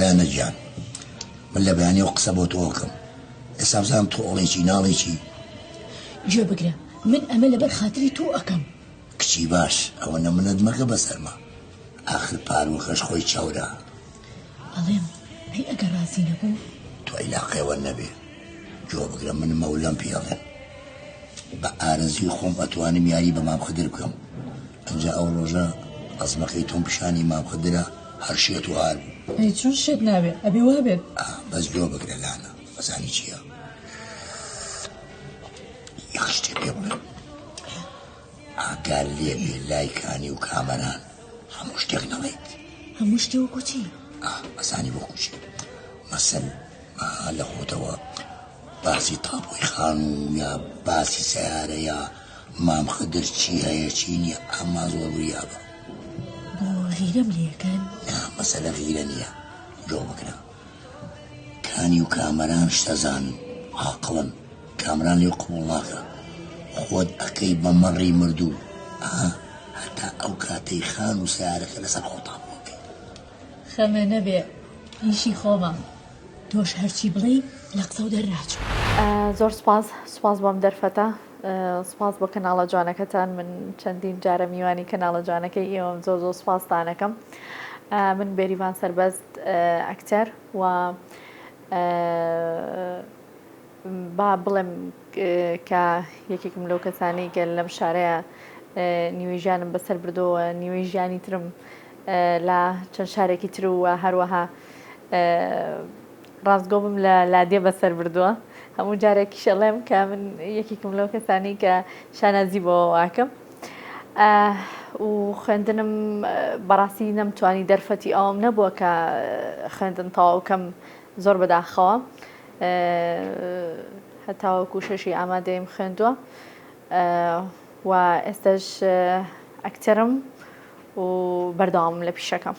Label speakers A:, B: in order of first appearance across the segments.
A: لانە گیان من لە بەیانیەوە قسە بۆ تۆ ئەکەم ئێستا بزانم تۆ ئەڵێی چی ناڵێی چی.
B: گوێ بگرە من ئەمە لەبەر خاتری تۆ ئەکەم.
A: کچی باش ئەوەنە منەت مەکە بەسەرما ئاخر پارووەکەش خۆی چەورە.
B: ئەڵێم ئەی ئەگەر ڕازی نەبوو؟
A: تۆ عیلاقەیەوە نەبێ گوێ بگرە من مەولەم پێ ئەڵێم بە ئارەزووی خۆم ئەتوانم یاری بە مام خدر بکەم ئەنجا ئەو ڕۆژە ڕەزمەکەی تۆم پیشانی مام خدرا هەر شێت و هار بوو.
B: ئەی چۆن شێت نابێ ئەبێ وا بێت.
A: ئا بەس گوێ بگرە لانە ئەزانی چییە یەک شتێ پێ بڵێم ئاگات لێ بێ لای کانی و کامەران هەموو شتێک نەڵێیت.
B: هەموو شتێ وەکو چی؟
A: ئا ئەزانی وەکو چی مەسەل ئا لە خۆتەوە باسی تاپۆی خانوو یا باسی سەیارە یا مام خدر چی هەیە چی نییە ئەمما زۆر وریا بە.
B: بۆ غیرەم لێ ئەکەن؟
A: نا مەسەلە غیرە نییە گوێ بگرە کانی و کامەران شتەزانن عاقڵن کامران لێو قبوڵ ناکا خۆت ئەکەی بە مەڕی مردوو ئا هەتا ئەو کاتەی خان و سەیارەکە لەسەر خۆ تاپۆ ئەکەی.
B: خەمە نەبێ ئیشی خۆمە تۆش هەرچی بڵێی لە قسەو دەرناچم.
C: زۆر سوپاس سوپاس بۆ ئەم دەرفەتە سوپاس بۆ کەناڵە جوانەکەتان من چەندین جارە میوانی کەناڵە جوانەکەی ئێوەم زۆر زۆر سوپاستانەکەم من بێریڤان سەربەست ئەکتەر و با بڵێم کە یەکێکم لەو کەسانەی کە لەم شارەیە نیوەی ژیانم بەسەر بردەوە نیوەی ژیانی ترم لە چەند شارێکی تر و هەروەها ڕاستگۆ بم لە لادێ بەسەر بردووە هەموو جارێکیش ئەڵێم کە من یەکێکم لەو کەسانی کە شانازی بۆ واکەم و خوێندنم بەڕاستی نەمتوانی دەرفەتی ئەوم نەبووە کە خوێندن تەواو کەم زۆر بەداخەوە هەتاوەکو شەشی ئامادەیم خوێندووە و ئێستاش ئەکتەرم و بەردەوامم لە پیشەکەم.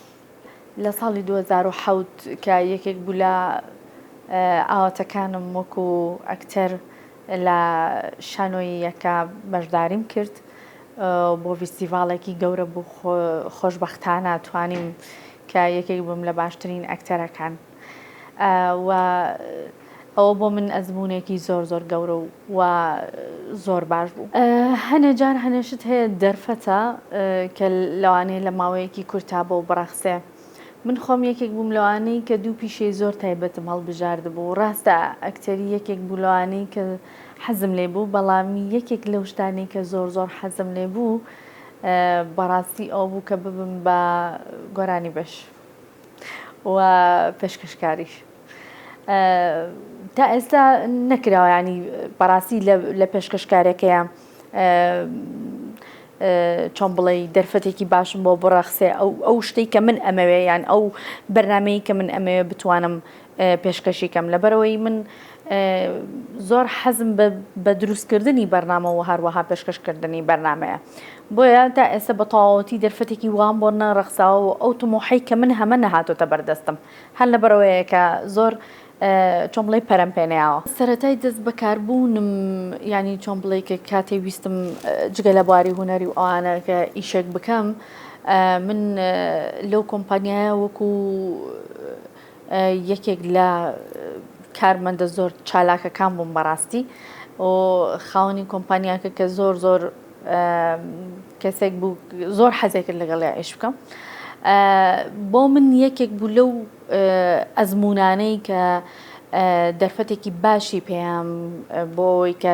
C: لە ساڵی 2007 کە یەکێک بوو لە ئاواتەکانم وەکو ئەکتەر لە شانۆییەکە بەشداریم کرد بۆ ڤیستیڤاڵێکی گەورە بوو خۆشبەختانە توانیم کە یەکێک بم لە باشترین ئەکتەرەکان. و ئەوە بۆ من ئەزموونێکی زۆر زۆر گەورە و زۆر باش بوو. هەنێ جار هەنێ شت هەیە دەرفەتە کە لەوانەیە لە ماوەیەکی کورتا بۆ بڕەخسێ. من خۆم یەکێک بووم لەوانەی کە دوو پیشەی زۆر تایبەتم هەڵبژاردبوو. ڕاستە ئەکتەری یەکێک بوو لەوانەی کە حەزم لێ بوو، بەڵام یەکێک لەو شتانەی کە زۆر زۆر حەزم لێ بوو بەڕاستی ئەوە بوو کە ببم بە گۆرانیبێژ. و پێشکەشکاریش تا ئێستا نەکراوە ینی بەڕاستی لە پێشکەشکارەکەیە چۆن بڵێ دەرفەتێکی باشم بۆ بڕەخسێ ئەو ئەو شتێک کە من ئەمەوێ یان ئەو بەرنمەیە کە من ئەمەوێ بتوانم پێشکەشی کەم لەبەرەوەی من زۆر حەزم بە دروستکردنی بەرنامە و هەروەها پێشکەشکردنی بەرنامەیە بۆیە تا ئێستا بە تەواوەتی دەرفەتێکی وام بۆ نەڕەخساوە و ئەو تموحەی کە من هەمە نەهاتۆتە بەردەستم هەر لەبەرئەوەیە کە زۆر چۆن بڵێی پەرەم پێ نەیاوە. سەرەتای دەست بەکاربوونم یانی چۆن بڵێی کە کاتێ ویستم جگە لە بواری هونەری و ئەوانە کە ئیشێک بکەم من لەو کۆمپانیایە وەکو یەکێک لە کارمەندە زۆر چالاکەکان بووم بەڕاستی و خاوەنی کۆمپانیاکە کە زۆر زۆر کەسێک بوو زۆر حەزێ کرد لەگەڵیا ئیش بکەم بۆ من یەکێک بوو لەو ئەزمونانەی کە دەرفەتێکی باشی پێیان بۆ ئەوەی کە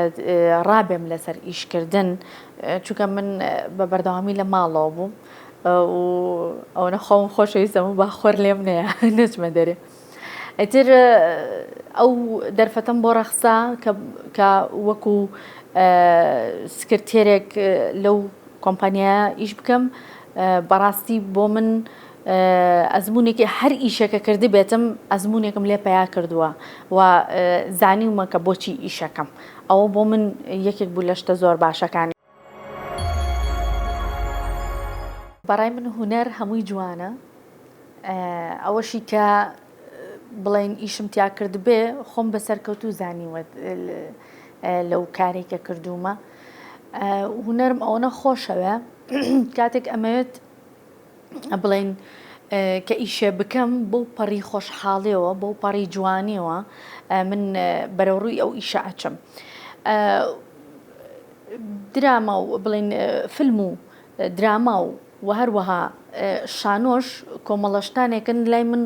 C: ڕابێم لەسەر ئیشکردن چونکە من بە بەردەوامی لە ماڵەوە بووم و ئەوەنە خۆم خۆشەویستم و با خۆر لێم نەیە نەچمە دەرێ ئیتر ئەو دەرفەتەم بۆ ڕەخسا کە وەکو سکرتێرێک لەو کۆمپانیایە ئیش بکەم بەڕاستی بۆ من ئەزمونێکی هەر ئیشێکە کردبێتم ئەزمونێکم لێ پیا کردووە و زانیومە کە بۆچی ئیشەکەم ئەوە بۆ من یەکێک بوو لە شتە زۆر باشەکانی. بەڕای من هونەر هەمووی جوانە ئەوەشی کە بڵێن ئیشم تیا کردبێ خۆم بە سەرکەوتوو زانیوە لەو کارێک کە کردوومە هونەرم ئەوەنە خۆشەوێ کاتێک ئەمەوێت بڵێن. کە ئیشێ بکەم بەو پەڕی خۆشحاڵیەوە بەو پەڕی جوانیەوە من بەرەو ڕووی ئەو ئیشە ئەچم. دراما و بڵێن فیلم و دراما و و هەروەها شانۆش کۆمەڵە شتانێکن لای من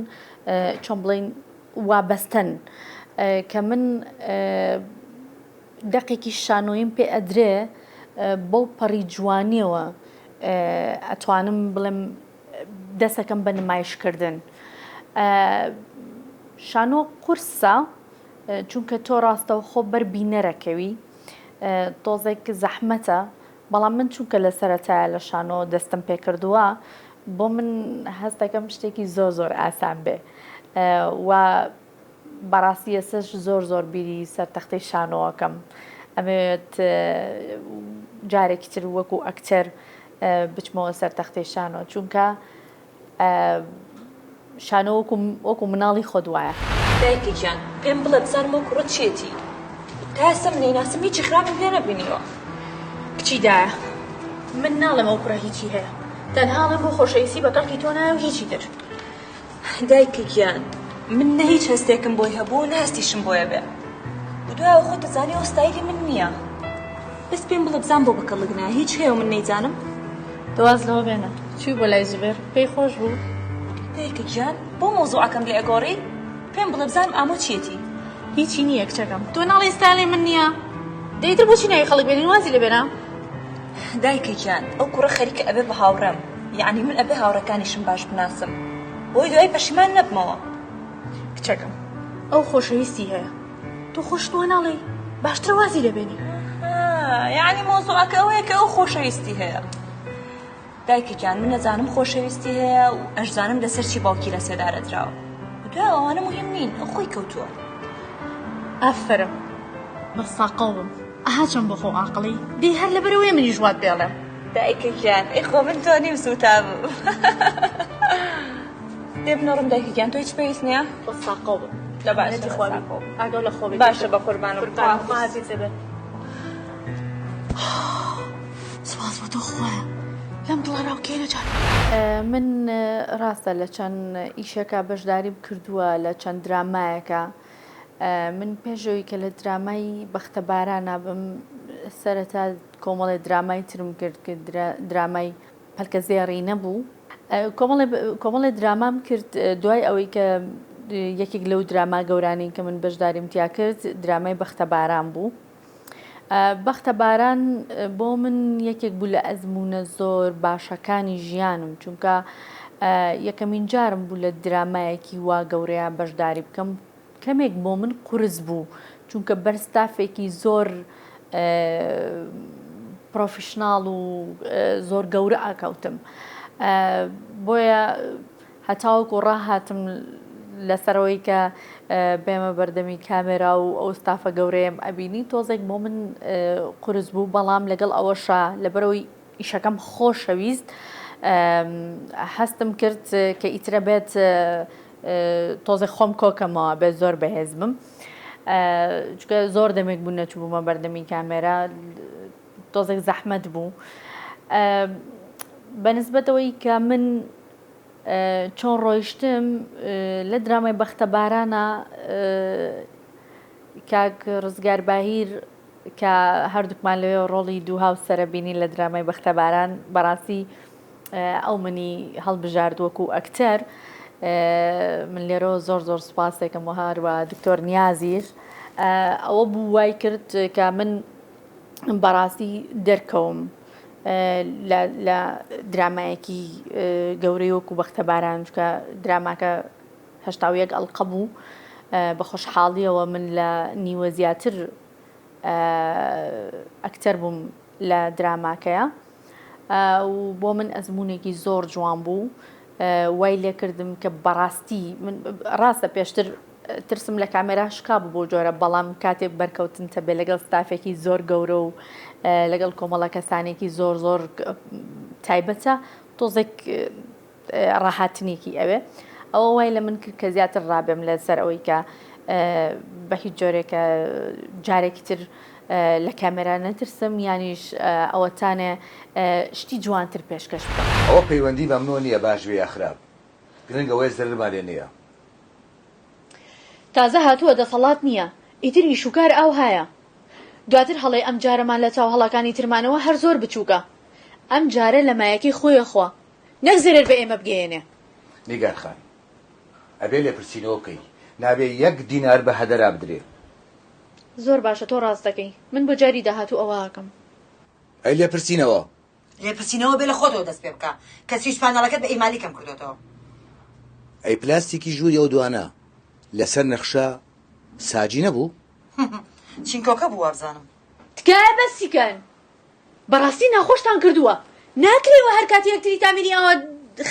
C: چۆن بڵێین وابەستەن کە من دەقێکی شانۆییم پێ ئەدرێ بەو پەڕی جوانیەوە ئەتوانم بڵێم دەسەکەم بە نمایشکردن شانۆ قورسە چونکە تۆ ڕاستەوخۆ بەر بینەرەکەوی تۆزێک زەحمەتە بەڵام من چونکە لە سەرەتایە لە شانۆ دەستم پێکردووە بۆ من هەستەکەم شتێکی زۆر زۆر ئاسان بێ و بەڕاستی ئێستەش زۆر زۆر بیری سەر تەختەی شانۆەکەم ئەمەوێت جارێکی تر وەکو ئەکتەر بچمەوە سەر تەختەی شانۆ چونکە شانۆ وەکو وەکو مناڵی خۆت وایە.
D: دایکە گیان پێم بڵێ بزانم ئەو کوڕە چیەتی تا ئێستا من ئەیناسم هیچی خراپم پێ نەبینیوە.
B: کچی دایە من ناڵێم ئەو کوڕە هیچی هەیە تەنها ئەڵێم بۆ خۆشەویستی بە کەڵکی تۆ نایە و هیچی تر.
D: دایکە گیان من نە هیچ هەستێکم بۆی هەبوو نە هەستیشم بۆیە بێ و دوایەوە خۆت دەزانی ئەو ستایلی من نییە بەس پێم بڵێ بزان بۆ بەکەڵک نایە هیچ هەیە و من نەیزانم.
B: دە واز لەوە بێنە چووی بۆ لای زوبێر پێی خۆش بوو؟
D: دایکە گیان بۆ مەوزوعەکەم لێ ئەگۆڕی پێم بڵێ بزانم ئامۆ چیەتی؟
B: هیچی نییە کچەکەم تۆ ناڵێی ستایلی من نییە دە ئیتر بۆچی ناوی خەڵک بێنین وازی لێ بێنە.
D: دایکە گیان ئەو کوڕە خەریکە ئەبێ بە هاوڕێم یەعنی من ئەبێ هاوڕێکانیشم باش بناسم بۆی دوای پەشیمان نەبمەوە.
B: کچەکەم ئەو خۆشەویستی هەیە تۆ خۆشت وا ناڵێی باشترە وازی لێ بێنی.
D: ئەها یەعنی مەوزوعەکە ئەوەیە کە ئەو خۆشەویستی هەیە. دایکە گیان من ئەزانم خۆشەویستی هەیە و ئەشزانم لەسەر چی باوکی لە سێدارە دراوە دوای ئەوانە مهم نین ئەو خۆی کەوتووە.
B: ئافەرم بە ساقەو بم ئەها چەند بۆ خۆ ئاقڵی دەی هەر لەبەرئەوەیە منیش وات پێڵێم.
D: دایکە گیان ئەی خۆ من تۆ نیم سووتابم. دێ بنۆڕم دایکە گیان تۆ هیچ پێویست نییە؟
B: بە ساقەو بم.
D: لە باشە
B: خوا ئاگاو لە خۆ بێ.
D: باشە بە قوربانم.
B: قوربانم خوا حافیزت بێ. سوپاس بۆ تۆ خوایە لەم دڵەراوکێ نەجات.
C: من ڕاستە لە چەند ئیشێکا بەشداریم کردووە لە چەند درامایەکە من پێشەوەی کە لە درامای بەختەبارانە بم سەرەتا کۆمەڵێ درامای ترم کرد کە درامای پەلکە زێڕینە بوو کۆمەڵێ درامام کرد دوای ئەوەی کە یەکێک لەو دراما گەورانەی کە من بەشداریم تیا کرد درامای بەختەباران بوو بەختە باران بۆ من یەکێک بوو لە ئەزموونە زۆر باشەکانی ژیانم چونکە یەکەمین جارم بوو لە درامایەکی وا گەورەیە بەشداری بکەم کەمێک بۆ من قورس بوو چونکە بەر ستافێکی زۆر پرۆفیشناڵ و زۆر گەورە ئاکەوتم بۆیە هەتاوەکو ڕاهاتم لەسەرەوەی کە بێمە بەردەمی کامێرا و ئەو ستافە گەورەیەم ئەبینی تۆزێک بۆ من قورس بوو بەڵام لەگەڵ ئەوەشا لەبەرەوەی ئیشەکەم خۆشەویست هەستم کرد کە ئیترە بێت تۆزێک خۆم کۆکەمەوە بێت زۆر بەهێز بم چونکە زۆر دەمێک بوو نەچووبوومە بەردەمی کامێرا تۆزێک زەحمەت بوو بەنسبەتەوەی کە من چۆن ڕۆیشتم لە درامای بەختەبارانە کاک ڕزگار باهیر کە هەردووکمان لەوێ ڕۆڵی دوو هاوسەرە بینین لە درامای بەختەباران بەڕاستی ئەو منی هەڵبژارد وەکو ئەکتەر من لێرەوە زۆر زۆر سوپاسێکم و هەروە دکتۆر نیازیش ئەوە بوو وای کرد کە من بەڕاستی دەرکەوم لە درامایەکی گەورەی وەکو بەختەباران چونکە دراماکە 81 ئەڵقە بوو بە خۆشحاڵیەوە من لە نیوە زیاتر ئەکتەر بووم لە دراماکەیە و بۆ من ئەزمونێکی زۆر جوان بوو وای لێکردم کە بەڕاستی من ڕاستە پێشتر ترسم لە کامێرا شکابوو بەو جۆرە بەڵام کاتێک بەرکەوتنتە بێ لەگەڵ ستافێکی زۆر گەورە و لەگەڵ کۆمەڵە کەسانێکی زۆر زۆر تایبەتە تۆزێک ڕاهاتنێکی ئەوێ ئەوە وای لە من کرد کە زیاتر ڕابێم لەسەر ئەوەی کە بە هیچ جۆرێکە جارێکی تر لە کامێرا نەترسم یانیش ئەوەتانێ شتی جوانتر پێشکەش بکەم.
E: ئەوە پەیوەندی بەمنەوە نییە باش بێ یا خراپ. گرنگ ئەوەیە زەرەرمان لێ نەیە.
B: تازە هاتووە دەسەڵات نییە ئیتر ئیش و کار ئاوهایە. دواتر هەڵەی ئەم جارەمان لە چاو هەڵەکانی ترمانەوە هەر زۆر بچووکە. ئەم جارە لە مایەکەی خۆی ئەخوا نەک زەرەر بە ئێمە بگەیەنێ.
E: نیگار خان ئەبێ لێپرسینەوە بکەی نابێ یەک دینار بە هەدەرا بدرێ.
B: زۆر باشە تۆ ڕاست دەکەی من بۆ جاری داهاتوو ئەوە ئەکەم.
E: ئەی لێپرسینەوە؟
F: لێپرسینەوە بێ لە خۆتەوە دەست پێ بکە کە سویچ پانێڵەکەت بە ئیهمالی کەم کردۆتەوە.
E: ئەی پلاستیکی ژووری ئەو دوانە لەسەر نەخشە ساجی نەبوو؟
F: چینکۆکە بوو وابزانم.
B: تکایە بەسی کەن بەڕاستی ناخۆشتان کردووە ناکرێ وا هەر کاتی یەکتریتان بینی ئاوا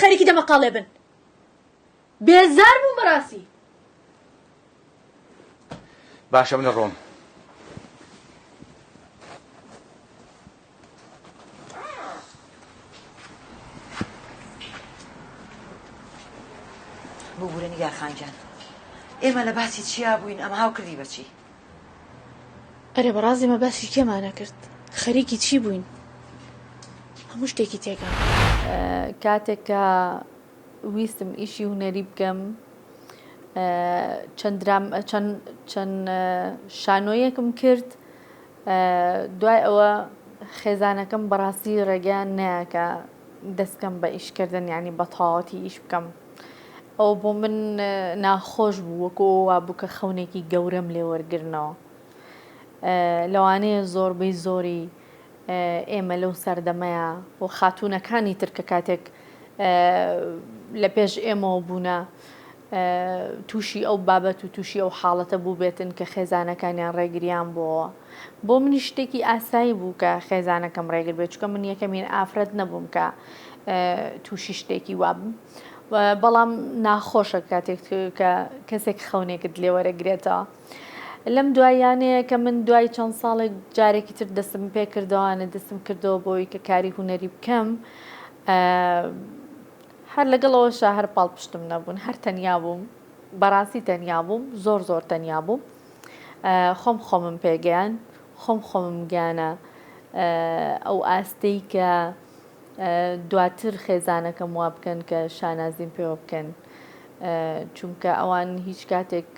B: خەریکی دەمەقاڵێ بن بێزار بووم بەڕاستی.
E: باشە من ئەڕۆم.
F: ببورە نیگار خان گیان ئێمە لە باسی چیا بووین ئەم هاو کردی بەچی؟
B: ئەرێ بەڕاست ئێمە باسی کێمانە کرد خەریکی چی بووین هەموو شتێکی تێکا.
C: کاتێک کە ویستم ئیشی هونەری بکەم چەند درام چەند چەند شانۆیەکم کرد دوای ئەوە خێزانەکەم بەڕاستی ڕێگەیان نەیا کە دەست بکەم بە ئیشکردن یانی بە تەواوەتی ئیش بکەم ئەوە بۆ من ناخۆش بوو وەکو ئەوە وابوو کە خەونێکی گەورەم لێ وەرگرنەوە لەوانەیە زۆربەی زۆری ئێمە لەو سەردەمەیە و خاتوونەکانی تر کە کاتێک لە پێش ئێمەوە بوونە تووشی ئەو بابەت و تووشی ئەو حاڵەتە بووبێتن کە خێزانەکانیان ڕێگریان بۆوە. بۆ منیش شتێکی ئاسایی بوو کە خێزانەکەم ڕێگر بێت، چونکە من یەکەمین ئافرەت نەبووم کە تووشی شتێکی وا بم. بەڵام ناخۆشە کاتێک کە کەسێک خەونێکت لێ وەرەگرێتەوە. لەم دواییانەیە کە من دوای چەند ساڵێک جارێکی تر دەستم پێ کردەوانە دەستم کردەوە بۆی کە کاری هونەری بکەم هەر لەگەڵ ئەوەشا هەر پاڵپشتم نەبوون هەر تەنیا بووم بەڕاستی تەنیا بووم زۆر زۆر تەنیا بووم خۆم خۆمم پێگەیان خۆم خۆمم گەیانە ئەو ئاستەی کە دواتر خێزانەکەم وا بکەن کە شانازیم پێوە بکەن چونکە ئەوان هیچ کاتێک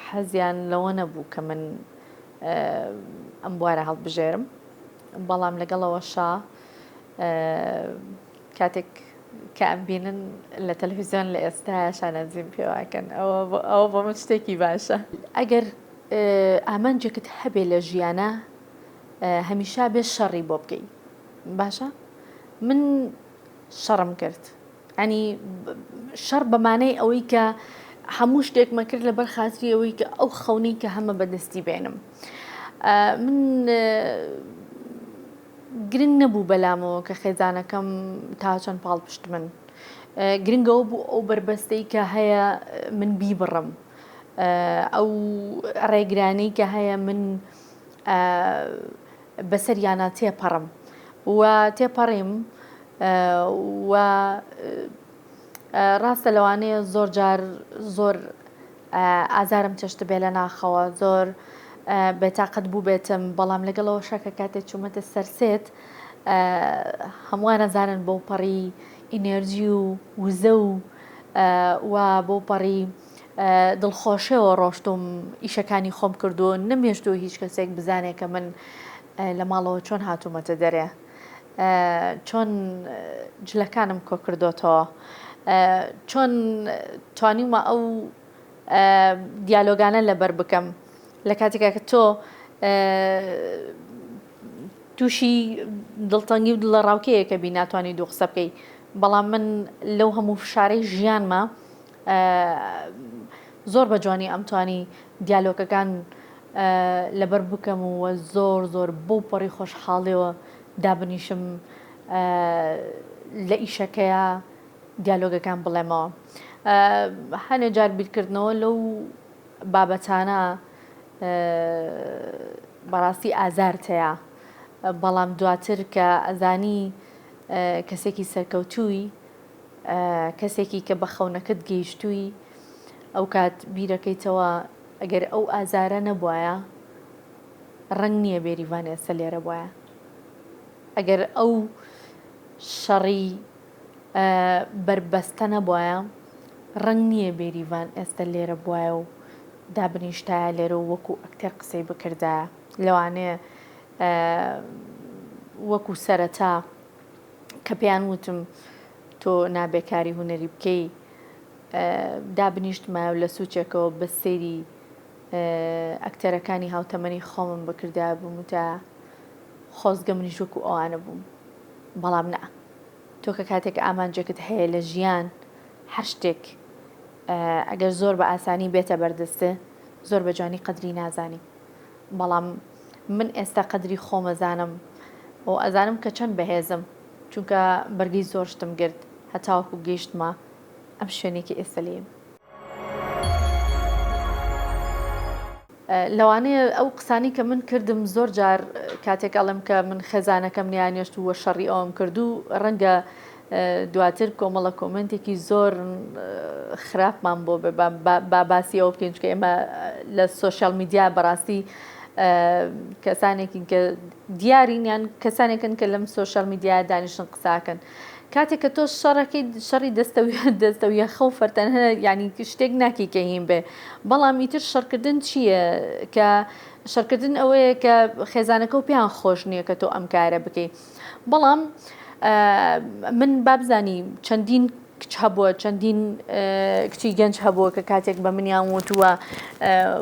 C: حەزیان لەوە نەبوو کە من ئەم بوارە هەڵبژێرم بەڵام لەگەڵەوەشا کاتێک کە ئەمبینن لە تەلەفیزیۆن لە ئێستایا شانازیم پێوەکەن ئەوە بۆ من شتێکی باشە. ئەگەر ئامانجێکت هەبێ لە ژیانا هەمیشە بێ شەڕی بۆ بکەی باشە من شەڕم کرد ینی شەڕ بەمانەی ئەوەی کە هەموو شتێکمە کرد لەبەر خاتری ئەوەی کە ئەو خەونەی کە هەمە بەدەستی بێنم من گرنگ نەبوو بەلامەوە کە خێزانەکەم تا چەند پاڵپشت من. گرنگ ئەوە بوو ئەو بەربەستەی کە هەیە من بیبڕم. ئەو ڕێگرانەی کە هەیە من بەسەریانا تێپەڕم و تێپەڕیم و ڕاستە لەوانەیە زۆر جار زۆر ئازارم چەشتبێ لە ناخەوە زۆر بێتاقەت بووبێتم بەڵام لەگەڵ ئەوەشا کە کاتێ چوومەتە سەر سێت هەمووان ئەزانن بەوپەڕی ئینێرجی و وزە و و بەوپەڕی دڵخۆشەوە ڕۆشتوم ئیشەکانی خۆم کردووە نەمێشتووە هیچ کەسێک بزانێ کە من لە ماڵەوە چۆن هاتوومەتە دەرێ چۆن جلەکانم کۆکردۆتەوە چۆن توانیومە ئەو دیالۆگانە لەبەر بکەم لە کاتێکا کە تۆ تووشی دڵتەنگی و دڵەڕاوکێیەکە بی ناتوانانی دوو قسە بکەی بەڵام من لەو هەموو فشارەی ژیانمە زۆر بە جوانی ئەمتوانی دیالۆکەکان لەبەر بکەم و زۆر زۆر بەو پەڕی خۆشحاڵیەوە دابنیشم لە ئیشەکەیا دیالۆگەکان بڵێمەوە. هەنێ جار بیرکردنەوە لەو بابەتانە بەڕاستی ئازارت هەیە، بەڵام دواتر کە ئەزانی کەسێکی سەرکەوتووی، کەسێکی کە بە خەونەکەت گەیشتووی، ئەوکات بیرەکەیتەوە ئەگەر ئەو ئازارە نەبوایە ڕەنگ نییە بێریڤان ئێستا لێرە بوایە. ئەگەر ئەو شەڕی. بەربەستە نەبوایە ڕەنگ نییە بێریڤان ئێستە لێرە بوایە و دابنیشتایە لێرە و وەکو ئەکتەر قسەی بکردایە لەوانەیە وەکو سەرەتا کە پێیان وتم تۆ نابێ کاری هونەری بکەی دابنیشتمایە و لە سوچێکەوە بە سەیری ئەکتەرەکانی هاوتەمەنی خۆمم بکردایە بموتایە خۆزگە منیش وەکو ئەوانە بووم بەڵام نا تۆ کە کاتێک ئامانجێکت هەیە لە ژیان هەر شتێک ئەگەر زۆر بە ئاسانی بێتە بەردەست زۆر بە جوانی قەدری نازانی بەڵام من ئێستا قەدری خۆمەزانم و ئەزانم کە چەند بەهێزم چونکە بەرگەی زۆر شتم گرت هەتاوەکو گەیشتمە ئەم شوێنێکی ئێستا لێم. لەوانەیە ئەو قسانەی کە من کردم زۆر جار کاتێک ئەڵێم کە من خێزانەکەم نیانێشت و شەڕی ئەوم کردو ڕەنگە دواتر کۆمەڵە کۆمنتێکی زۆر خراپمان بۆ بێ با باسی ئەوە بکەین چونکە ئێمە لە سۆشیال میدیا بەڕاستی کەسانێکین کە دیارین یان کەسانێکن کە لەم سۆشیال میدیا دانیشتن قساکەن کاتێک کە تۆ شەڕەکەی شەڕی دەستەویەخە و فەرتەنە یعنی شتێک ناکەی کە هین بێ بەڵام ئیتر شەڕکردن چییە کە شەڕکردن ئەوەیە کە خێزانەکە و پێیان خۆش نییە کە تۆ ئەم کارە بکەی بەڵام من بابزانی چەندین کچ هەبووە چەندین کچی گەنج هەبووە کە کاتێک بە منیان وتووە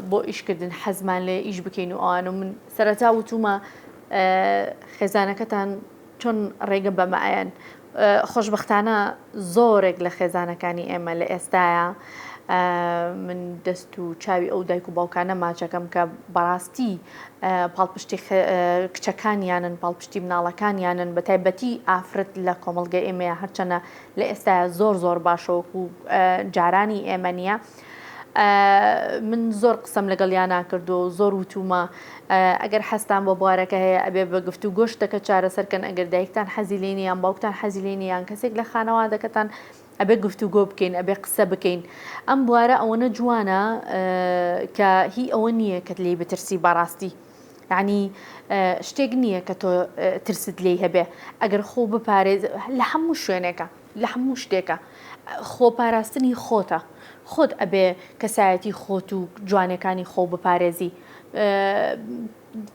C: بۆ ئیشکردن حەزمان لێ ئیش بکەین و ئەوان و من سەرەتا وتومە خێزانەکەتان چۆن ڕێگە بەمە ئەیەن؟ خۆشبەختانە زۆرێک لە خێزانەکانی ئێمە لە ئێستایا من دەست و چاوی ئەو دایک و باوکانە ماچەکەم کە بەڕاستی پاڵپشتی کچەکانیانن پاڵپشتی مناڵەکانیانن بە تایبەتی ئافرەت لە کۆمەڵگە ئێمەیە هەرچەنە لە ئێستایا زۆر زۆر باشەوەکو جارانی ئێمە نییە. من زۆر قسەم لەگەڵیانا کردووە و زۆر وتومە ئەگەر حەزتان بۆ بوارەکە هەیە ئەبێ بە گفتوگۆ شتەکە چارەسەر کەن ئەگەر دایکتان حەزی لێ نییە یان باوکتان حەزی لێ نییە یان کەسێک لە خانەوادەکەتان ئەبێ گفتوگۆ بکەین ئەبێ قسە بکەین ئەم بوارە ئەوەنە جوانە کە هی ئەوە نییە کە لێی بترسی بەڕاستی یعنی شتێک نییە کە تۆ ترست لێی هەبێ ئەگەر خۆ بپارێز لە هەموو شوێنێکە لە هەموو شتێکە خۆ پاراستنی خۆتە خۆت ئەبێ کەسایەتی خۆت و جوانەکانی خۆ بپارێزی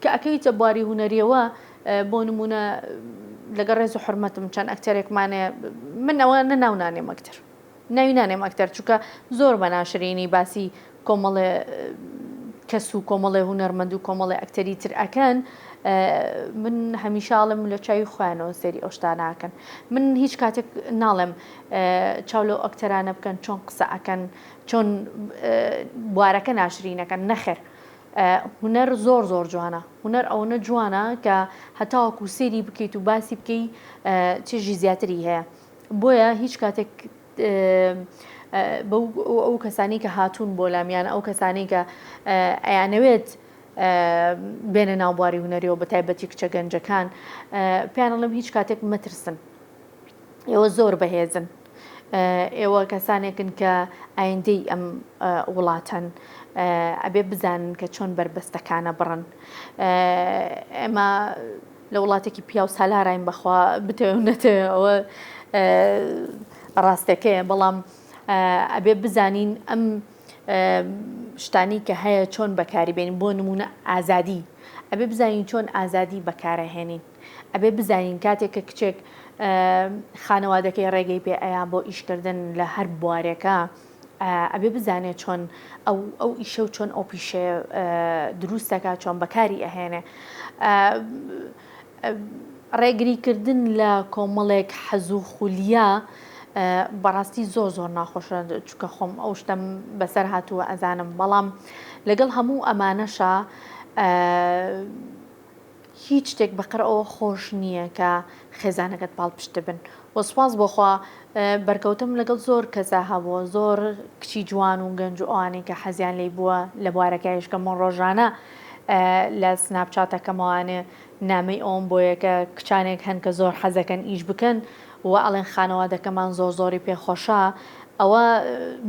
C: کە ئەکەویتە بواری هونەریەوە بۆ نمونە لەگەڵ ڕێز و حرمەتم چەند ئەکتەرێکمانێ من ئەوە نە ناو نانێم ئەکتەر ناوی نانێم ئەکتەر چونکە زۆر بە ناشرینی باسی کۆمەڵێ کەس و کۆمەڵێ هونەرمەند و کۆمەڵێ ئەکتەری تر ئەکەن من هەمیشە ئەڵێم لە چاوی خۆیانەوە سەیری ئەو شتانە ئەکەن من هیچ کاتێک ناڵێم چاو لەو ئەکتەرانە بکەن چۆن قسە ئەکەن چۆن بوارەکە ناشرینەکەن نەخێر هونەر زۆر زۆر جوانە هونەر ئەوەنە جوانە کە هەتاوەکو سەیری بکەیت و باسی بکەی چێژی زیاتری هەیە بۆیە هیچ کاتێک بەو ئەو کەسانی کە هاتوون بۆ لام یان ئەو کەسانی کە ئەیانەوێت بێنە ناو بواری هونەریەوە بە تایبەتی کچە گەنجەکان پێیان ئەڵێم هیچ کاتێک مەترسن ئێوە زۆر بەهێزن ئێوە کەسانێکن کە ئایندەی ئەم وڵاتەن ئەبێ بزانن کە چۆن بەربەستەکانە بڕن ئێمە لە وڵاتێکی پیاو سالاراین بەخوا بتەوێ و نەتەوێ ئەوە ڕاستەکەیە بەڵام ئەبێ بزانین ئەم شتانی کە هەیە چۆن بەکاری بێنین بۆ نمونە ئازادی ئەبێ بزانین چۆن ئازادی بەکارەهێنین ئەبێ بزانین کاتێک کە کچێک خانەوادەکەی ڕێگەی پێ ئەیا بۆ ئیشکردن لە هەر بوارێکە ئەبێ بزانێ چۆن ئەو ئەو ئیشە و چۆن ئەو پیشەیە دروست دەکات چۆن بەکاری ئەهێنێ ڕێگری کردن لە کۆمەڵێک حەز و خولیا بەڕاستی زۆر زۆر ناخۆشە چونکە خۆم ئەو شتەم بەسەر هاتووە ئەزانم بەڵام لەگەڵ هەموو ئەمانەشا هیچ شتێک بەقەر ئەوە خۆش نییە کە خێزانەکەت پاڵپشت بن و سوپاس بۆ خوا بەرکەوتم لەگەڵ زۆر کەسا هەبووە زۆر کچی جوان و گەنج و ئەوانەی کە حەزیان لێی بووە لە بوارەکەیش کە من ڕۆژانە لە سناپچاتەکەمەوانێ نامەی ئەوم بۆیە کە کچانێک هەن کە زۆر حەزەکەن ئیش بکەن و ئەڵێن خانەوادەکەمان زۆر زۆری پێخۆشە ئەوە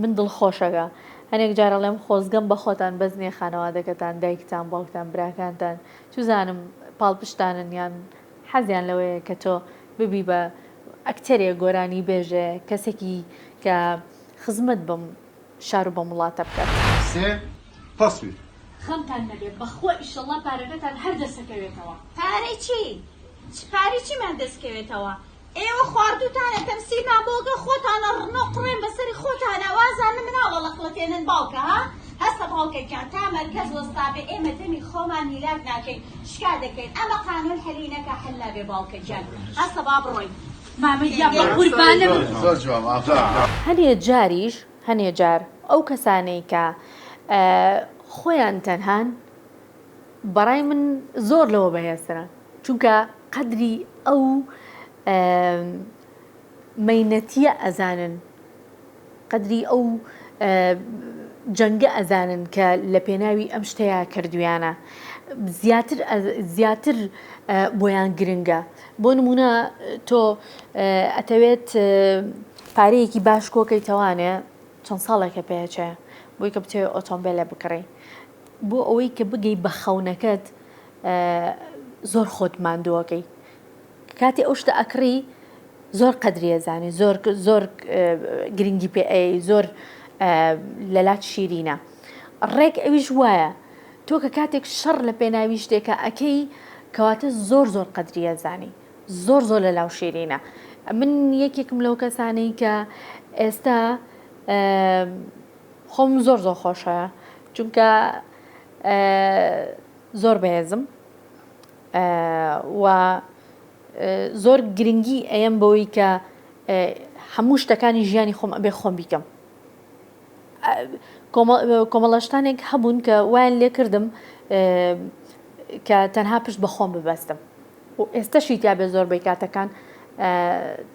C: من دڵخۆشەکە هەنێک جار ئەڵێم خۆزگەم بە خۆتان بەس نییە خانەوادەکەتان دایکتان باوکتان براکانتان چوزانم پاڵپشتانن یان حەزیان لەوەیە کە تۆ ببی بە. ئەکتەرێ، گۆرانیبێژێ، کەسێکی کە خزمەت بەم شار و بەم وڵاتە بکات.
G: سێ، تەسویر.
B: خەمتان نەبێ بەخوا ئیشەڵا پارەکەتان هەر دەسەکەوێتەوە.
D: پارەی چی؟ چ پارەی چیمان دەست کەوێتەوە؟ ئێوە خواردوتانە تەمسیلمان بۆ ئەکەن خۆتانە ڕنۆ قڕێن بەسەری خۆتانا وازانن مناڵ ئەڵەخڵەتێنن باوکە ها هەستە باوکە گیان تا مەرکەز وەستابێ ئێمە دەمی خۆمان هیلاک ناکەین شکا دەکەین ئەمە قانون حەلی نەکا حەل نابێ باوکە گیان هەستە با بڕۆین.
B: مامە گیان بەقوربانم.
G: زۆر جوان ئافەرین.
C: هەنێ جاریش هەنێ جار ئەو کەسانەی کە خۆیان تەنهان بەڕای من زۆر لەوە بەهێزترن چونکە قەدری ئەو مەینەتیە ئەزانن قەدری ئەو جەنگە ئەزانن کە لە پێناوی ئەم شتەیە کردویانە زیاتر زیاتر بۆیان گرنگە بۆ نمونە تۆ ئەتەوێت پارەیەکی باش کۆکەیتەوانێ چەند ساڵێکە پێچێ بۆی کە بتەوێت ئۆتۆمبیلە بکڕی بۆ ئەوەی کە بگەی بە خەونەکەت زۆر خۆت ماندووەکەی کاتی ئەو شتە ئەکڕی زۆر قەدری ئەزانی زۆر زۆر گرنگی پێ ئەیەی زۆر لەلات شیرینە ڕێک ئەویش وایە تۆ کە کاتێک شەڕ لە پێناوی شتێکە ئەکەی کەواتە زۆر زۆر قەدری ئەزانی زۆر زۆر لە لاو شیرینە من یەکێکم لەو کەسانەی کە ئێستا خۆم زۆر زۆر خۆشە چونکە زۆر بەهێزم و زۆر گرنگی ئەیەم بەوەی کە هەموو شتەکانی ژیانی خۆم ئەبێ خۆم بیکەم کۆمەڵە شتانێک هەبوون کە وایان لێکردم کە تەنها پشت بە خۆم ببەستم و ئێستەشی تیابێ زۆربەی کاتەکان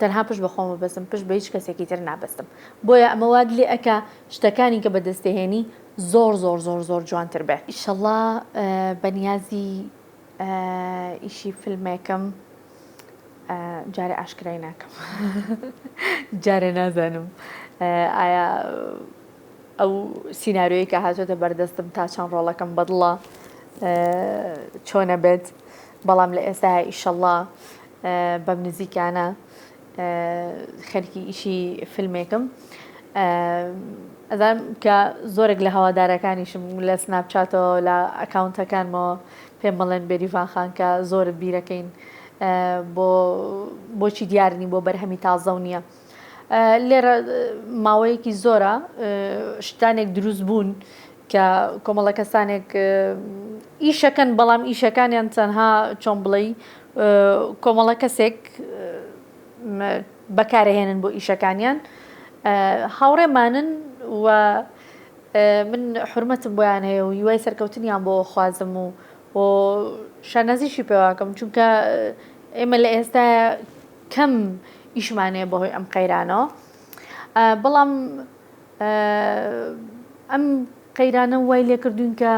C: تەنها پشت بە خۆم ببەستم پشت بە هیچ کەسێکی تر نابەستم بۆیە ئەمە وات لێ ئەکا شتەکانی کە بەدەستێهێنی زۆر زۆر زۆر زۆر جوانتر بێ. ئیشەڵا بەنیازی ئیشی فیلمێکم جارێ ئاشکرای ناکەم جارێ نازانم ئایا ئەو سیناریۆی کە هاتۆتە بەردەستم تا چەند ڕۆڵەکەم بەدڵە چۆنە بێت بەڵام لە ئێستا ئیشەڵا بەم نزیکانە خەرکی ئیشی فیلمێکم ئەزانم کە زۆرێک لە هەوادارەکانیشم لە سناپچاتەوە لە ئەکاونتەکانمەوە پێم بڵێن بێریڤان خان کە زۆرت بیرەکەین بۆ بۆچی دیارنی بۆ بەرهەمی تازە و نییە لێرە ماوەیەکی زۆرە شتانێک دروست بوون کە کۆمەڵە کەسانێک ئیشەکەن بەڵام ئیشەکانیان تەنها چۆن بڵێی کۆمەڵە کەسێک بەکارهێنن بۆ ئیشەکانیان هاوڕێمانن و من حرمەتم بۆیان هەیە و هیوای سەرکەوتنیان بۆ خوازم و و شانازیشی پێواکەم چونکە ئێمە لە ئێستا کەم ئیشمان هەیە بەهۆی ئەم قەیرانەوە بەڵام ئەم قەیرانە وای لێکردوین کە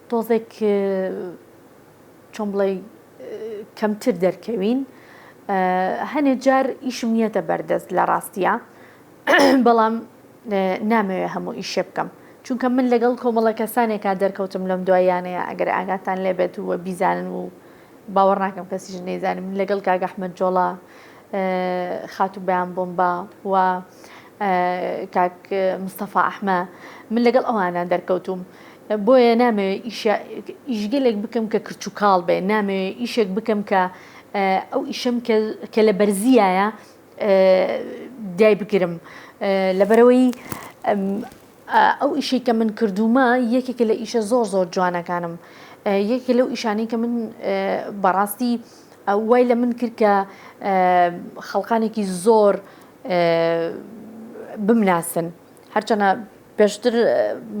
C: تۆزێک چۆن بڵێ کەمتر دەرکەوین هەنێ جار ئیشم نیەتە بەردەست لە ڕاستیە بەڵام نامەوێ هەموو ئیشێ بکەم چونکە من لەگەڵ کۆمەڵە کەسانێکا دەرکەوتم لەم دواییانەیە ئەگەر ئاگاتان لێبێت و بیزانن و باوەڕ ناکەم کەسیش نەیزانێ من لەگەڵ کاک ئەحمەد جۆڵا خاتوو بەیان بۆمبا و کاک مستەفا ئەحمە من لەگەڵ ئەوانە دەرکەوتوم بۆیە نامەوێ ئیشگەلێک بکەم کە کرچ و کاڵ بێ نامەوێ ئیشێک بکەم کە ئەو ئیشم کە لە بەرزیایە دای بگرم لەبەرەوەی ئەو ئیشەی کە من کردوومە یەکێکە لە ئیشە زۆر زۆر جوانەکانم یەکێکە لەو ئیشانەی کە من بەڕاستی وای لە من کرد کە خەڵکانێکی زۆر بمناسن هەرچەنە پێشتر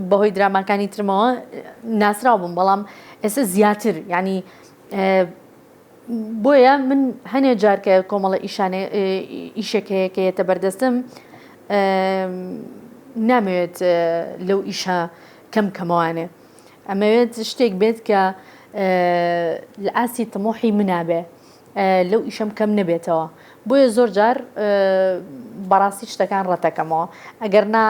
C: بەهۆی دراماکانی ترمەوە ناسراو بووم بەڵام ئێستا زیاتر ینی بۆیە من هەنێ جار کە کۆمەڵە ئیشانێ ئیشێک هەیە کە یەتە بەردەستم نامەوێت لەو ئیشە کەم کەمەوانێ ئەمەوێت شتێک بێت کە لە ئاستی تمۆحی منابێ لەو ئیشەم کەم نەبێتەوە بۆیە زۆر جار بەڕاستی شتەکان ڕەتەکەمەوە ئەگەر نا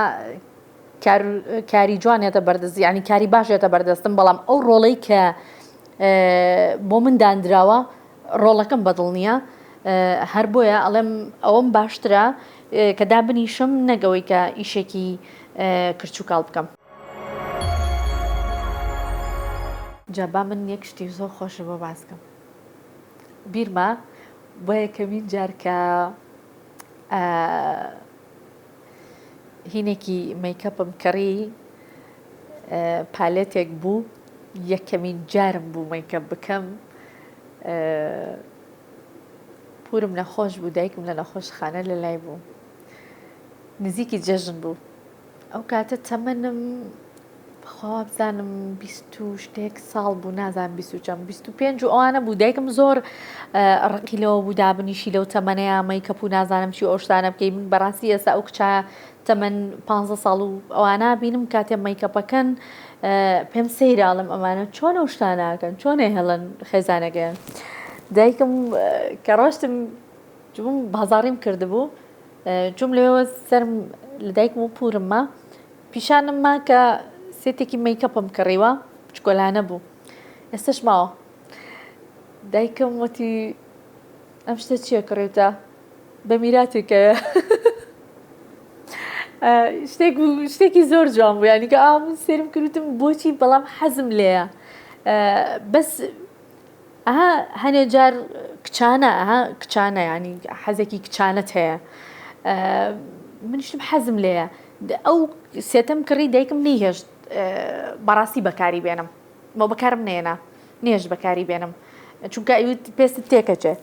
C: کاری جوان یەتە بەردەست یانی کاری باش یەتە بەردەستم بەڵام ئەو ڕۆڵەی کە بۆ من دانراوە ڕۆڵەکەم بەدڵ نییە. هەر بۆیە ئەڵێم ئەوەم باشترە کە دابنیشم نەک ئەوەی کە ئیشێکی کرچ و کاڵ بکەم. جا با من یەک شتی زۆر خۆشت بۆ باس کەم. بیرمە بۆ یەکەمین جار کە هینێکی مەیکەپم کڕی پالێتێک بوو یەکەمین جارم بوو مەیکەپ بکەم پورم نەخۆش بوو دایکم لە نەخۆشخانە لە لای بوو نزیکی جەژن بوو ئەو کاتە تەمەنم بەخوا وابزانم 20 و شتێک ساڵ بوو نازانم 20 و چەند 25 و ئەوانە بوو دایکم زۆر ڕقی لەوە بوو دابنیشی لەو تەمەنەیە مەیکەپ و نازانم چی ئەو شتانە بکەی من بەڕاستی ئێستا ئەو کچە تەمەن 15 ساڵ و ئەوانە بینم کاتێ مەیکەپەکەن پێم سەیرە ئەڵێم ئەمانە چۆن ئەو شتانە ئەکەن چۆن ئەیهێڵن خێزانەکەیان دایکم کە ڕۆشتم چووم بازاڕیم کردبوو چووم لەوێوە سەرم لە دایکم و پورم ما پیشانم ما کە سێتێکی مەیکەپم کڕیوە بچکۆلانە بوو ئێستش ماوە دایکم وتی ئەم شتە چییە کڕیوتە بە میراتێکەوە شتێک بوو شتێکی زۆر جوان بوو یانی کە ئا من سێرم کردم بۆچی بەڵام حەزم لێیە بەس ئەها هەنێ جار کچانە ئەها کچانە ینی حەزێکی کچانەت هەیە منیشتم حەزم لێیە ئەو سێتەم کڕی دایکم نەیهێشت بەڕاستی بەکاری بێنم بۆ بەکارم نێنا نێشت بەکاری بێنم چونکە ئەویت پێستت تێکەچێ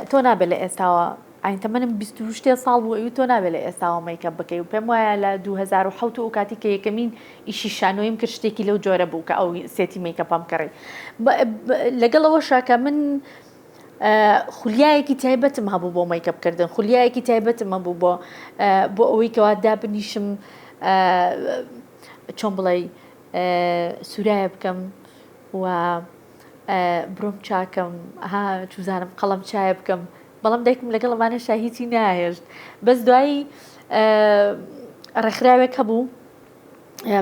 C: تۆ نابێت لە ئێستاوە ئاین تەمەنم 28 ساڵ بوو ئەوی تۆ نابێت لە ئێستاوە مەیکەپ بکەی و پێم وایە لە 2007 و کاتی کە یەکەمین ئیشی شانۆیم کرد شتێکی لەو جۆرە بوو کە ئەو سێتی مەیکەپەم کڕی لەگەڵ ئەوەشا کە من خولیایەکی تایبەتم هەبوو بۆ مەیکەپ کردن خولیایەکی تایبەتم هەبوو بۆ بۆ ئەوەی کەوا دابنیشم چۆن بڵێ سورایە بکەم و برۆم چاکەم ها چوزانم قەڵەم چایە بکەم بەڵام دایکم لەگەڵ ئەمانەشا هیچی ناهێشت بەس دوایی ڕێکخراوێک هەبوو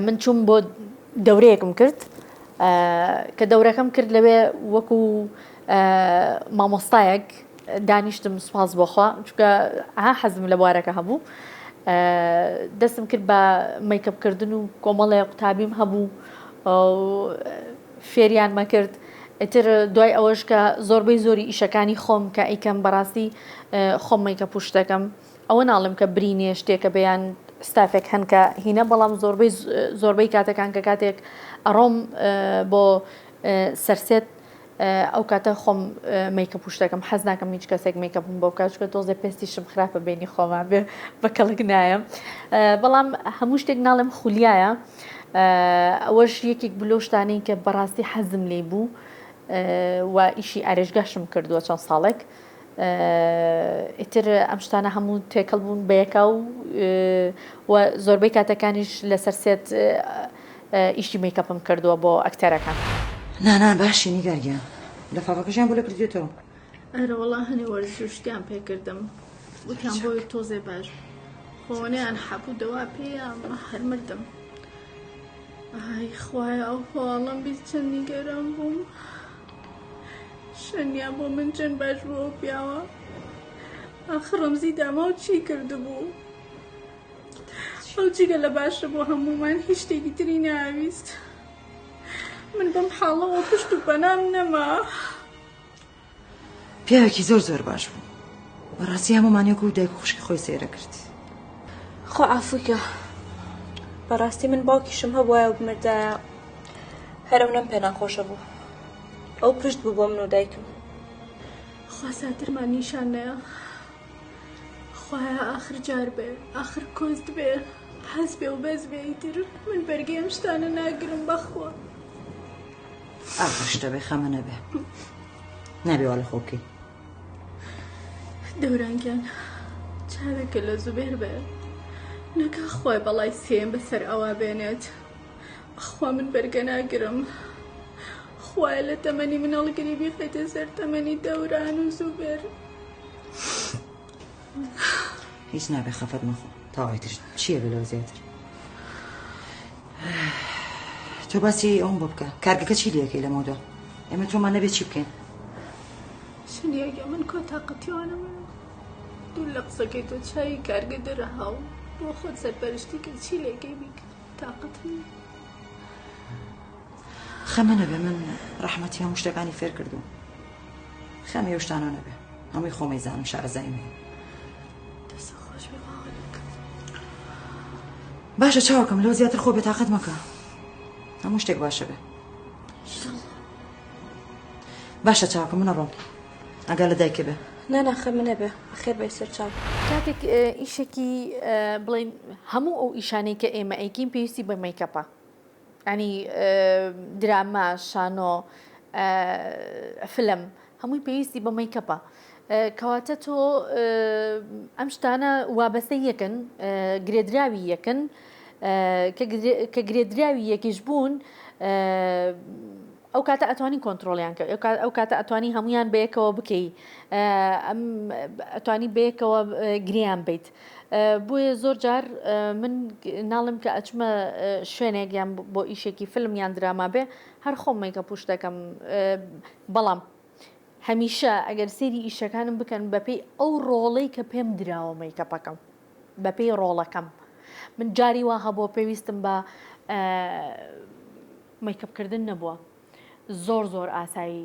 C: من چوم بۆ دەورەیەکم کرد کە دەورەکەم کرد لەوێ وەکو مامۆستایەک دانیشتم سوپاس بۆخوا چونکە ها حەزم لە بوارەکە هەبوو دەستم کرد بە مەیکەپ کردن و کۆمەڵێ قوتابیم هەبوو فێریانمە کرد ئیتر دوای ئەوەش کە زۆربەی زۆری ئیشەکانی خۆم کە ئەیکەم بەڕاستی خۆم مەیکەپ و شتەکەم ئەوە ناڵێم کە برینێ شتێکە بەیان ستافێک هەن کە هینە بەڵام زۆربەی زۆربەی کاتەکان کە کاتێک ئەڕۆم بۆ سەرسێت ئەو کاتە خۆم مەیکەپ و شتەکەم حەز ناکەم هیچ کەسێک مەیکەپم بۆ بکات چونکە تۆزێ پێستیشم خراپە بینی خۆمان بێ بە کەڵک نایەم بەڵام هەموو شتێک ناڵێم خولیایە ئەوەش یەکێک بوو لەو شتانەی کە بەڕاستی حەزم لێی بوو و ئیشی ئارێژگاشم کردووە چەند ساڵێک ئیتر ئەم شتانە هەموو تێکەڵ بوون بەیەکا و و زۆربەی کاتەکانیش لەسەر سێت ئیشی مەیکەپم کردووە بۆ ئەکتەرەکان.
F: نا نا باشی نیگار گیان لەفافەکەشیان بۆ لە کردیتەوە.
H: ئەرەوەڵا هەنێ وەرزش و شتیان پێ کردم وتیان بۆی تۆزێ باش بوو خۆنیان حەب و دەوا پێیان هەر مردم ئای خوایە ئەو هەواڵەم 20 چەند نیگەران بووم شەنیا بۆ من چەند باش بوو ئەو پیاوە ئاخر ڕەمزی داماو چی کردبوو ئەو جگە لە باشە بۆ هەموومان هیچ شتێکی تری ناویست من بەم حاڵەوە پشت و پەنام نەما
F: پیاوێکی زۆر زۆر باش بوو بەڕاستی هەموومان یەک و دایک و خوشکی خۆی سەیرە کرد
D: خۆ عافوکە بەڕاستی من باوکیشم هەبوایە و بمردایە هەر ئەو نەم پێ ناخۆشە بوو ئەو پشت بوو بۆ من و دایکم
H: خوا ساترمان نیشان نەیە خوایە ئاخر جار بێ ئاخر کۆست بێ حەز بێ و بەس بێ ئیتر من بەرگەی ئەم شتانە ناگرم بەخوا
F: ئاخر شتە بێ خەمە نەبێ نابێ وا لە خۆ بکەی
H: دەوران گیان چاوێکە لە زوبێر بێ نەکا خوای بەڵای سێیەم بەسەر ئەوا بێنێت بەخوا من بەرگە ناگرم خوایە لە تەمەنی من هەڵگری بیخەیتە سەر تەمەنی دەوران و زوبێر
F: هیچ نابێ خەفەت مەخۆ تەواوی تر چییە بێ لەوە زیاتر تۆ باسی ئەوم بۆ بکە کارگەکە چی لەکەی لەمەودا ئێمە تۆمان نەبێت چی بکەین؟
H: سونیا گیان من کۆ تاقەتی ئەوانەم هەیە دوور لە قسەکەی تۆ چاوی کارگە دەرەها و بۆ خۆت سەرپەرشتی کە چی لێکەی بیکە تاقەتم نییە.
F: خەمە نەبێ من ڕەحمەتی هەموو شتەکانی فێر کردووم خەمی ئەو شتانە نەبێ هەمووی خۆمەی زانم شارەزاییم هەیە
H: دەست خۆش بێ باوەڕەکەم.
F: باشە چاوەکەم لەوە زیاتر خۆ بێتاقەت مەکە هەموو شتێک باشە بێ باشە چاوەکەم من ئەڕۆم ئاگا لە دایکە بێ.
D: نا نا خەمت نەبێ بەخێر بێی سەرچاو.
C: کاتێک ئیشێکی بڵێین هەموو ئەو ئیشانەی کە ئێمە ئەیکەین پێویستی بە مەیکەپە ینی دراما شانۆ فلم هەمووی پێویستی بە مەیکەپە کەواتە تۆ ئەم شتانە وابەستەی یەکن گرێدراوی یەکن کە گرێدراوی یەکیش بوون ئەو کاتە ئەتوانی کۆنترۆڵیان کە ئەو کاتە ئەتوانی هەمویان بەیەکەوە بکەی ئەم ئەتوانی بەیەکەوە گریان بیت بۆیە زۆر جار من ناڵم کە ئەچمە شوێنێک یان بۆ ئیشێکی فیلم یان دراما بێ هەر خۆم مەیکەپ و شت دەکەم بەڵام هەمیشە ئەگەر سەیری ئیشەکانم بکەن بەپێی ئەو ڕۆڵەی کە پێم دراوە مەیکەپەکەم بەپێی ڕۆڵەکەم من جاری وا هەبووە پێویستم بە مەیکەپکردن نەبووە زۆر زۆر ئاسایی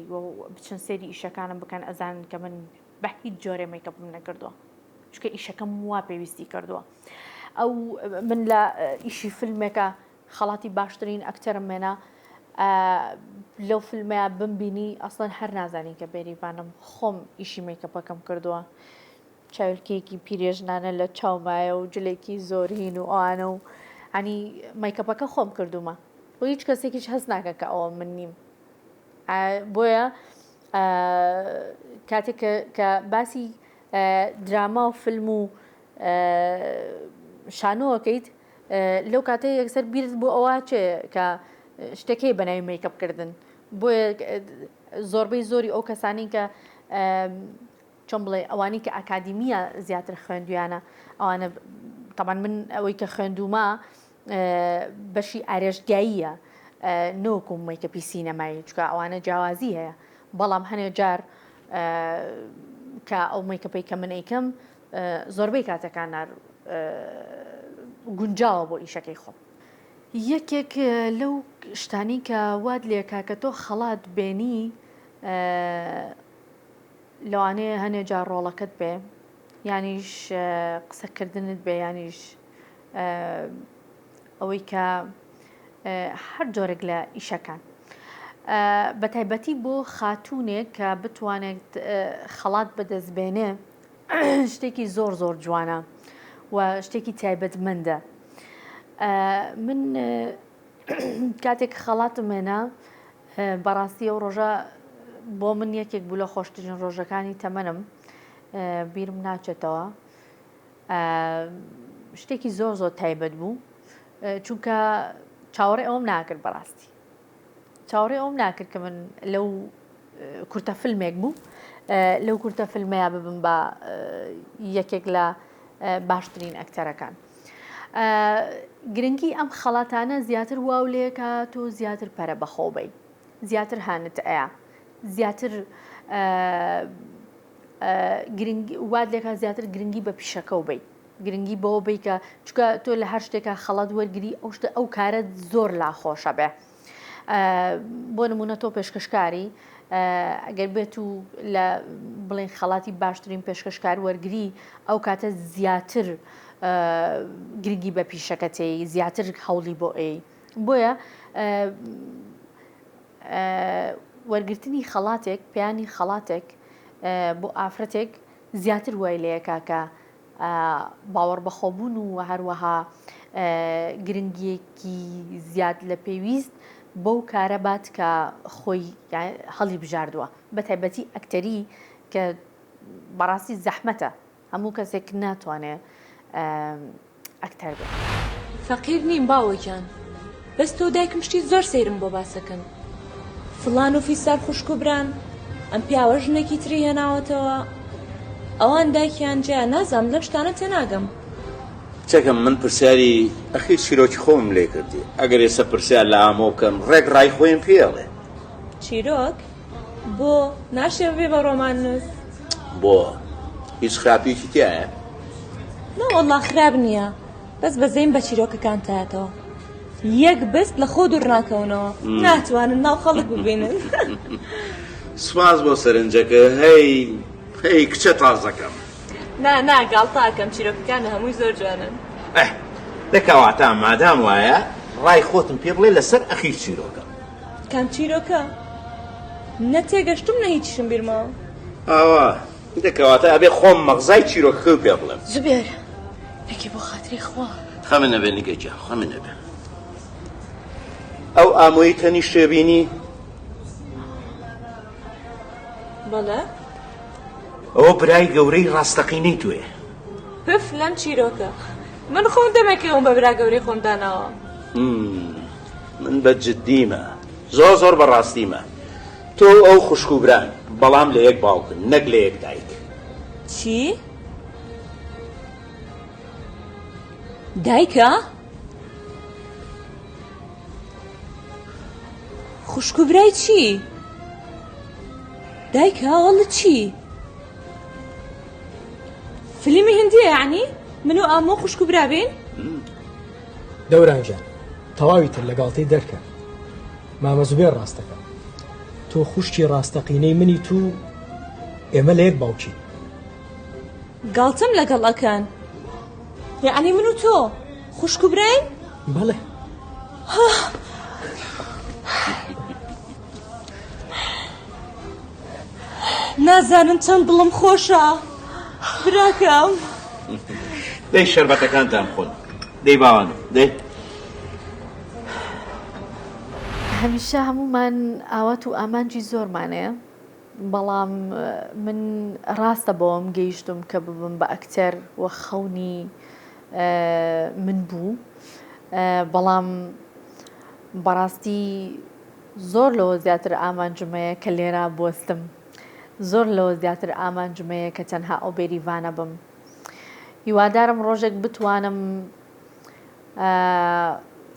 C: بچن سەیری ئیشەکانم بکەن ئەزانن کە من بە هیچ جۆرێ مەیکەپم نەکردووە چونکە ئیشەکەم وا پێویستی کردووە ئەو من لە ئیشی فیلمێکە خەڵاتی باشترین ئەکتەرم مێنا لەو فیلمەیا بمبینی ئەسڵەن هەر نازانی کە بێریڤانم خۆم ئیشی مەیکەپەکەم کردووە چاویلکەیەکی پیرێژنانە لە چاومایە و جلێکی زۆر هین و ئەوانە و ینی مەیکەپەکە خۆم کردومە و هیچ کەسێکیش هەست ناکە کە ئەوە من نیم بۆیە کاتێک کە باسی دراما و فیلم و شانۆەکەیت لەو کاتەی یەکسەر بیرت بۆ ئەوە چێ کە شتێک هەیە بە ناوی مەیکەپ کردن بۆیە زۆربەی زۆری ئەو کەسانی کە چۆن بڵێ ئەوانی کە ئەکادیمیە زیاتر خوێندویانە ئەوانە تەمان من ئەوەی کە خوێندومە بەشی ئارێشتگاییە نۆکو مەیکەپی سینەمایی چکە ئەوانە جیاوازی هەیە بەڵام هەنێ جار کە ئەو مەیکەپەی کە من ئەیکەم زۆربەی کاتەکان گونجاوە بۆ ئیشەکەی خۆم. یەکێک لەو شتانەی کە وات لێکا کە تۆ خەڵات بێنی لەوانەیە هەنێ جار ڕۆڵەکەت بێ یانیش قسەکردنت بێ یانیش ئەوەی کە هەر جۆرێک لە ئیشەکان بە تایبەتی بۆ خاتوونێک کە بتوانێت خەڵات بەدەست بێنێ شتێکی زۆر زۆر جوانە و شتێکی تایبەتمەندە من کاتێک خەڵاتم هێنا بەڕاستی ئەو ڕۆژە بۆ من یەکێک بوو لە خۆشترین ڕۆژەکانی تەمەنم بیرم ناچێتەوە شتێکی زۆر زۆر تایبەت بوو چونکە چاوەڕێ ئەوم ناکرد بەڕاستی چاوەڕێ ئەوم ناکرد کە من لەو کورتە فیلمێک بوو لەو کورتە فیلمەیە ببم بە یەکێک لە باشترین ئەکتەرەکان. گرنگی ئەم خەڵاتانە زیاتر واو لێکا تۆ زیاتر پەرە بەخۆبەی زیاتر هانت ئەیا زیاتر گرنگ وات لێکا زیاتر گرنگی بە پیشەکەو بی گرنگی بەوە بی کە چکە تۆ لە هەر شتێکا خەڵات وەرگری ئەو شتە ئەو کارە زۆر لا خۆشە بێ بۆ نمونە تۆ پێشکەشکاری ئەگەر بێت و لە بڵێن خەڵاتی باشترین پێشکەشکار وەرگری ئەو کاتە زیاتر گرنگی بە پیشەکەتەی زیاتر هەوڵی بۆ ئەی بۆیە وەرگرتنی خەڵاتێک پێیانی خەڵاتێک بۆ ئافرەتێک زیاتر وای لەیەکا کە باوەڕبەخۆبوون و هەروەها گرنگیەکی زیاد لە پێویست بەو کارە بات کە خۆی هەڵی بژاردووە بە تایبەتی ئەکتەری کە بەڕاستی زەحمەتە هەموو کەسێک ناتوانێ ئەکتەر بێت.
D: فەقیر نیم باوە گیان بەس تۆ دایکم شتی زۆر سەیرم بۆ باسەکەن فڵان و فیسار خوشک و بران ئەم پیاوە ژنێکی تری هێناوەتەوە ئەوان دایکیان جیا نازانم لەم شتانە تێناگەم.
I: کچەکەم من پرسیاری ئەخیر چیرۆکی خۆمم لێ کردی ئەگەر ئێستا پرسیار لە ئامۆ بکەم ڕێک ڕای خۆیم پێ ئەڵێ.
D: چیرۆک؟ بۆ ناشێ ببێ بە ڕۆماننووس؟
I: بۆ هیچ خراپیەکی تیایە؟
D: نا وەڵڵا خراپ نییە بەس بەزەیم بە چیرۆکەکانتایەتەوە یەک بست لە خۆ دوور ناکەونەوە ناتوانن ناو خەڵک ببینن.
I: سوپاس بۆ سەرنجەکە هەی هەی کچە تازەکەم.
D: نا نا گاڵتە ئەکەم چیرۆکەکانت هەمووی زۆر جوانن.
I: ئه دە کەواتە مادام وایە ڕای خۆتم پێ بڵێ لەسەر ئەخیر چیرۆکە.
D: کام چیرۆکە؟ نە تێگەشتوم نە هیچیشم بیر ماوە.
I: ئاوا دە کەواتە ئەبێ خۆم مەغزای چیرۆکەکەو پێ بڵێم.
B: زوبێر نەکەی بۆ خاتری خوا.
I: خەمت نەبێ نگە گیان خەمت نەبێ. ئەو ئامۆی تەنیشتێ بینی؟
D: بەڵێ.
I: ئەوە برای گەورەی ڕاستەقینەی تۆیە.
D: پف لەم چیرۆکە. من خۆم دەمێکە ئەوم بە برا گەورەی خۆم داناوە.
I: من بە جدیمە زۆر زۆر بە ڕاستیمە تۆ و ئەو خوشک و بران بەڵام لە یەک باوکن نەک لە یەک دایک.
D: چی؟ دایکە؟ خوشک و برای چی؟ دایکە وەڵە چی؟ فلیمی هندیە یعنی من و ئامۆ خوشک و برا بین؟
J: دەوران گیان تەواوی تر لە گاڵتەی دەرکە مامە زوبێر ڕاستەکە تۆ خوشکی ڕاستەقینەی منی تو ئێمە لە یەک باوکین.
D: گاڵتەم لەگەڵ ئەکەن یەعنی من و تۆ خوشک و براین؟
J: بەڵێ.
D: نازانن چەند دڵم خۆشە براکەم.
I: دەی شەربەتەکانتان بخۆن دەی باوانم دەی.
C: هەمیشە هەموومان ئاوات و ئامانجی زۆرمان هەیە بەڵام من ڕاستە بەوەم گەیشتم کە ببم بە ئەکتەر و خەونی من بوو بەڵام بەڕاستی زۆر لەوە زیاتر ئامانجم هەیە کە لێرە بوەستم زۆر لەوە زیاتر ئامانجم هەیە کە تەنها ئەو بێریڤانە بم هیوادارم ڕۆژێک بتوانم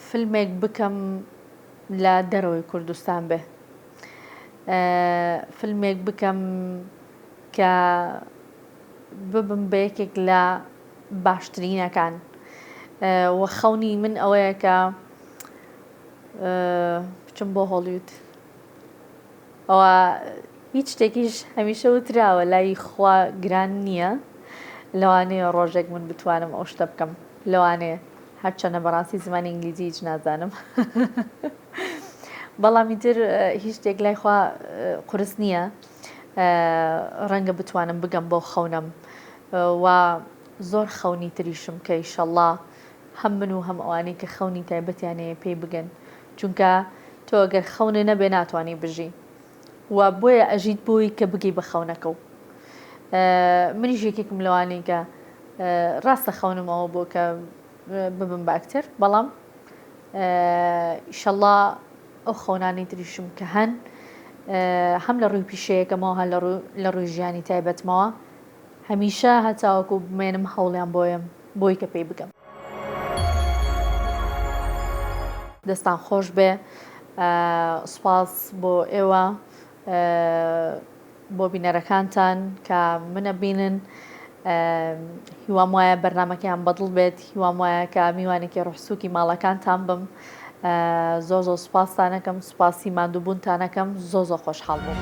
C: فیلمێک بکەم لە دەرەوەی کوردستان بێ فیلمێک بکەم کە ببم بە یەکێک لە باشترینەکان و خەونی من ئەوەیە کە بچم بۆ هۆڵیود ئەوە هیچ شتێکیش هەمیشە وتراوە لای خوا گران نییە لەوانەیە ڕۆژێک من بتوانم ئەو شتە بکەم لەوانەیە هەرچەنە بەڕاستی زمانی ئینگلیزی هیچ نازانم بەڵام ئیتر هیچ شتێک لای خوا قورس نییە ڕەنگە بتوانم بگەم بەو خەونەم و زۆر خەونی تریشم کە ئیشەڵڵا هەم من و هەم ئەوانەی کە خەونی تایبەتیان هەیە پێی بگەن چونکە تۆ گەر خەونە نەبێ ناتوانانی بژی و بۆیە ئەژیت بۆی کە بگەی بە خەونەکە و منیش یەکێکم لەوانەی کە ڕاستە خەونم ئەوە بۆ کە ببم بە ئەکتەر بەڵام ئیشەڵا ئەو خەونانەی تریشم کە هەن هەم لە ڕووی پیشەیەکەمەوە هەر لە ڕووی ژیانی تایبەتمەوە هەمیشە هەتاوەکو بمێنم هەوڵیان بۆیەم بۆی کە پێی بگەم. دەستان خۆش بێ سوپاس بۆ ئێوە بۆ بینەرەکانتان کە منە بینن هیوام وایە بەرنمەکەیان بەدڵ بێت هیوام وایە کە میوانێکی ڕحسوکی ماڵەکانتان بم زۆر زۆر سوپاستانەکەم سوپاسی ماندووبوونتانەکەم زۆ زۆر خۆشحاڵ بووم.